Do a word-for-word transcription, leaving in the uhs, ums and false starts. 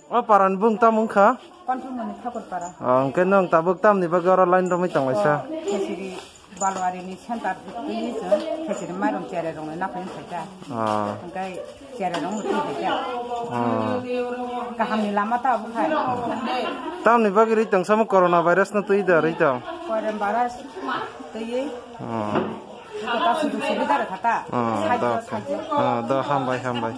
O parani bung tamo wngkha? Konthumoni Thakurpara. O, hwnkhe nwng tabuk tamni bagwi oro line romwi tonglaisa? Khesiri Balwari ni center twi chwng khesiri mairum cherai rokni naphai wngkha kha. O. Hwnkhe cherai rokno twi kha kha. O. Kahamni lama ta obo khai. Tamni bagwi rwi tong samo corona virus no twi da rwi tong? Corona virus twi. O. Kota sujuk subida rwkha ta? Ah, Sajjo, do, sajjo. Ah, do, hambai, hambai.